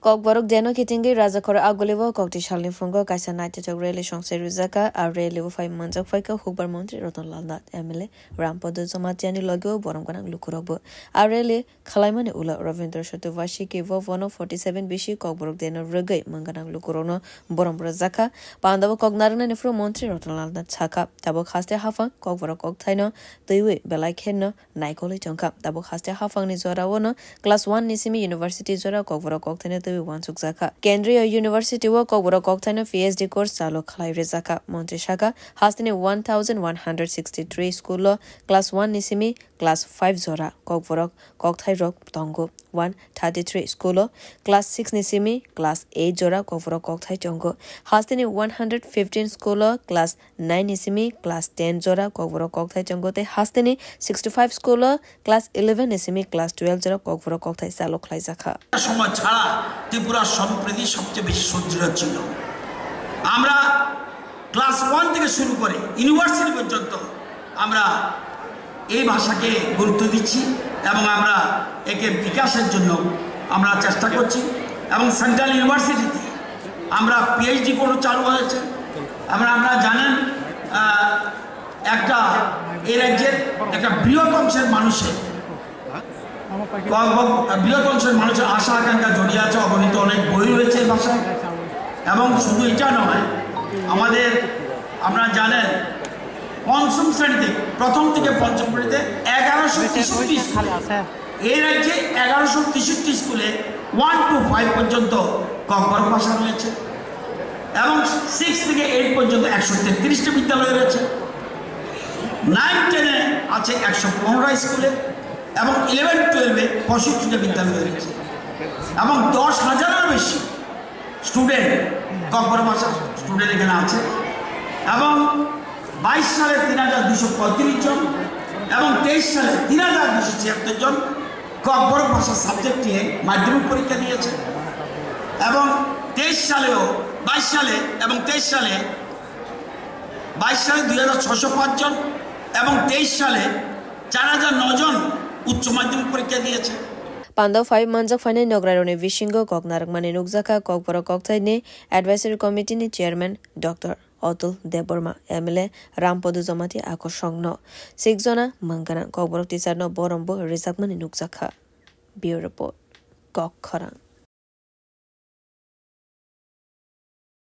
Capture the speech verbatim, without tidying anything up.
Kokborok Deno kitingwi Rajakhor Agulio kokti salni phungo kaisa naithothok rally songse rwjakha. A rally o phai manjak phaikha Hukbar Montri Ratan Lal Nath, M L A Rampada Jamatia ni logio borom gwnang lukurokbo. A rally khalaimani ulo Ravindra Chaturvasi kebo bono forty seven bisi Kokborok Deno rwgwi mung gwnang lukurokno borom rwjakha. Pandao kok narwknani phuru Montri Ratan Lal Nath sakha, tabuk haste haphang Kokborok kokthaino twiwi belai khenno naikolwi tongkha. Tabuk haste haphangni jorao no class one ni simi university jora Kokborok kokthaino twiwi uansukjakha. Kendriya University o Kokborok kokthaino P H D course chalo khlai rwjakha. Montri sakha, hasteni one thousand one hundred sixty three school o class one ni simi class five jora Kokborok kokthairok tongo. One thirty three school o class six ni simi class eight jora Kokborok kokthai tongo. Hasteni one hundred fifteen school o class nine ni simi class ten jora Kokborok kokthai tongo tei hasteni sixty five school o class eleven ni simi class twelve jora Kokborok kokthai chalo khlaijakha. সময় ছাড়া ত্রিপুরার সম্প্রীতি সবচেয়ে বেশি সুদৃঢ় ছিল। আমরা class one থেকে শুরু করে ইউনিভার্সিটি পর্যন্ত আমরা এই ভাষাকে গুরুত্ব দিচ্ছি এবং আমরা একে বিকাশের জন্য আমরা চেষ্টা করছি। এবং সেন্ট্রাল ইউনিভার্সিটিতে আমরা পিএইচডি কোর্স চালু হয়েছে এবং আপনারা জানেন, আহ, একটা এই রাজ্যের একটা বৃহৎ অংশের মানুষের কর্ম-, বৃহৎ অংশের মানুষের আশা আকাঙ্ক্ষা জড়িয়ে আছে, অগণিত অনেক বই রয়েছে এই ভাষায়। এবং শুধু এটা নয়, আমাদের, আপনারা জানেন, পঞ্চম শ্রেণীতে, প্রথম থেকে পঞ্চম শ্রেণীতে এগারোশো তেষট্টি স্কুলে, এই রাজ্যে এগারোশো তেষট্টি স্কুলে ওয়ান টু ফাইভ পর্যন্ত ককবরক ভাষা রয়েছে এবং সিক্স থেকে এইট পর্যন্ত একশো তেত্রিশটা বিদ্যালয় রয়েছে। নাইন টেনে আছে একশো পনেরোটা স্কুলে এবং ইলেভেন টুয়েলভে পঁয়ষট্টিটা বিদ্যালয় রয়েছে এবং দশ হাজারেরও বেশি স্টুডেন্ট, ককবরক ভাষার স্টুডেন্ট এখানে আছে এবং বাইশ সালে তিন হাজার দুশো পঁয়ত্রিশ জন এবং তেইশ সালে তিন হাজার দুশো ছিয়াত্তর জন ককবরক ভাষা সাবজেক্ট নিয়ে মাধ্যমিক পরীক্ষা দিয়েছে এবং তেইশ সালেও, বাইশ সালে এবং তেইশ সালে, বাইশ সালে দুই হাজার ছশো পাঁচ জন এবং তেইশ সালে চার হাজার নয় জন উচ্চ মাধ্যমিক পরীক্ষা দিয়েছে। Pandao phai manjak phainai nokrairokni bisingo kok narwkmani nukjakha Kokborok kokthaini Advisory Committee ni Chairman Doctor Atul Debbarma, M L A Rampada Jamatia akosongno. Six jona mung gwnang Kokborok teacher no borombo rwjakmani nukjakha. Bureau Report, Kok Khorang.